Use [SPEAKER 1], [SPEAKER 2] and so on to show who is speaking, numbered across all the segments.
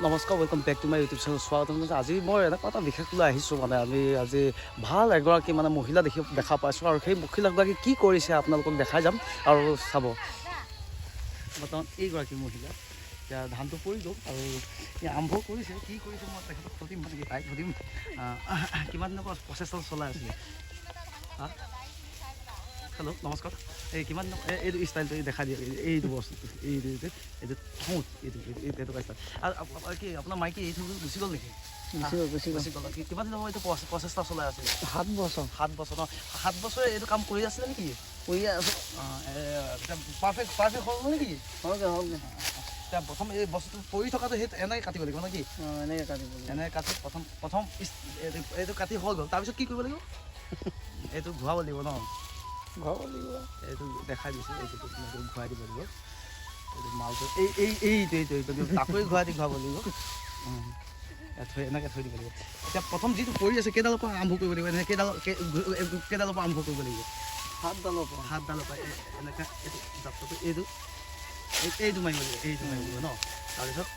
[SPEAKER 1] নমস্কাৰ, welcome back to my YouTube channel। স্বাগতম জনাইছোঁ। আজি মই এনেকুৱা এটা বিশেষ লৈ আহিছোঁ, মানে আমি আজি ভাল এগৰাকী মানে মহিলা দেখা পাইছোঁ আৰু সেই মহিলাগৰাকী কি কৰিছে আপোনালোকক দেখাই যাম আৰু চাব। বৰ্তমান এইগৰাকী মহিলা এতিয়া ধানটো পৰি গ'ল আৰু এই আৰম্ভ কৰিছে। কি কৰিছে মই তেখেতক সুধিম, মানে কি তাইক সুধিম। কিমান দিনৰ পৰা প্ৰচেছটো চলাই আছিলে? হা, হেল্ল', নমস্কাৰ। এই কিমান দিনৰ এইটো ষ্টাইলটো দেখাই দিয়ক। এইটো বস্তুটো, এইটো এইটো এইটো থওঁ, এইটো এইটো এইটো এনেকুৱা ষ্টাইল। আৰু কি আপোনাৰ মাইকী এইটো গুচি গ'ল নেকি?
[SPEAKER 2] গুচি গ'ল, গুচি গ'ল।
[SPEAKER 1] গুচি গ'ল। কিমান দিনৰ পৰা এইটো প্ৰচেষ্টা চলাই আছিলে?
[SPEAKER 2] 7 বছৰ।
[SPEAKER 1] 7 বছৰ ন? 7 বছৰে এইটো কাম কৰি আছিলে নেকি?
[SPEAKER 2] কৰি আছো।
[SPEAKER 1] অঁ, পাৰফেক্ট পাৰফেক্ট হ'ল নেকি?
[SPEAKER 2] হ'লগে, হ'লগে।
[SPEAKER 1] এতিয়া প্ৰথম এই বস্তুটো পৰি থকাটো সেই এনেকৈ কাটিব লাগিব নেকি?
[SPEAKER 2] অঁ, এনেকৈ কাটিব লাগিব।
[SPEAKER 1] এনেকৈ কাটি প্ৰথম প্ৰথম এইটো কাটি হৈ গ'ল, তাৰপিছত কি কৰিব লাগিব? এইটো ঘূৰাব লাগিব ন?
[SPEAKER 2] ঘূৰাব লাগিব।
[SPEAKER 1] এইটো দেখাই দিছোঁ, এইটো এইটো ঘূৰাই দিব লাগিব। এইটো মালটো এই এই এইটো এইটো এইটো তাকৈ ঘূৰাই দি ঘূৰাব লাগিব। ইয়াত থৈ এনেকৈ থৈ দিব লাগিব। এতিয়া প্ৰথম যিটো পৰি আছে, কেইডালৰ পৰা আৰম্ভ কৰিব লাগিব? এনেকৈ কেইডালৰ পৰা আৰম্ভ কৰিব লাগিব?
[SPEAKER 2] সাতডালৰ পৰা।
[SPEAKER 1] সাতডালৰ পৰা এনেকৈ এইটো জাপটো, এইটো এইটো মাৰিব লাগিব, এইটো মাৰিব লাগিব ন? তাৰপিছত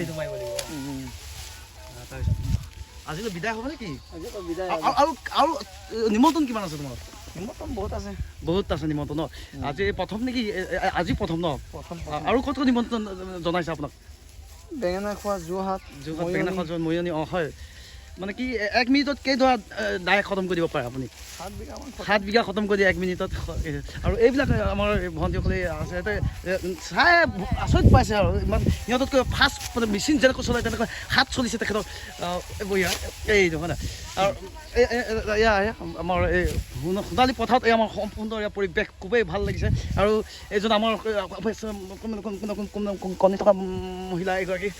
[SPEAKER 1] এইটো মাৰিব লাগিব। তাৰপিছত আজিলৈ বিদায় হ'ব নেকি?
[SPEAKER 2] আজি পৰা বিদায়।
[SPEAKER 1] আৰু আৰু নিমন্ত্ৰণ কিমান আছে তোমাৰ?
[SPEAKER 2] নিমন্ত্ৰণ বহুত আছে।
[SPEAKER 1] বহুত আছে নিমন্ত্ৰণ ন? আজি প্ৰথম নেকি? আজি প্ৰথম ন?
[SPEAKER 2] প্ৰথম।
[SPEAKER 1] আৰু ক'ত ক'ত নিমন্ত্ৰণ জনাইছে আপোনাক?
[SPEAKER 2] বেঙেনা খোৱা, যোৰহাট।
[SPEAKER 1] যোৰহাট, বেঙেনা খোৱা, যোৰহাট, মৰিয়নি। অঁ হয়, মানে কি এক মিনিটত কেইডৰা দাই খতম কৰি দিব পাৰে আপুনি?
[SPEAKER 2] 7 বিঘামান।
[SPEAKER 1] 7 বিঘা খতম কৰি দিয়ে এক মিনিটত। আৰু এইবিলাক আমাৰ ভণ্টিসকলে আছে, সিহঁতে চাই আচৰিত পাইছে। আৰু ইমান সিহঁততকৈ ফাষ্ট, মানে মেচিন যেনেকৈ চলে তেনেকৈ হাত চলিছে তেখেতৰ। বঢ়িয়া এইটো, হয় নাই? আৰু এয়া আমাৰ এই সোণালী পথাৰত এই আমাৰ সুন্দৰ ইয়াৰ পৰিৱেশ খুবেই ভাল লাগিছে। আৰু এইজন আমাৰ কণী থকা মহিলা এগৰাকী।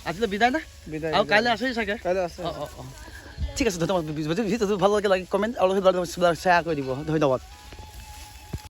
[SPEAKER 1] আজিলৈ বিদায় না?
[SPEAKER 2] বিদায়।
[SPEAKER 1] আৰু কাইলৈ আছেই চাগে?
[SPEAKER 2] কাইলৈ আছে।
[SPEAKER 1] অঁ অঁ অঁ ঠিক আছে, ধন্যবাদ। যদি ভিডিঅ'টো ভাল লাগে, লাইক, কমেণ্ট আৰু শ্বেয়াৰ কৰি দিব। ধন্যবাদ।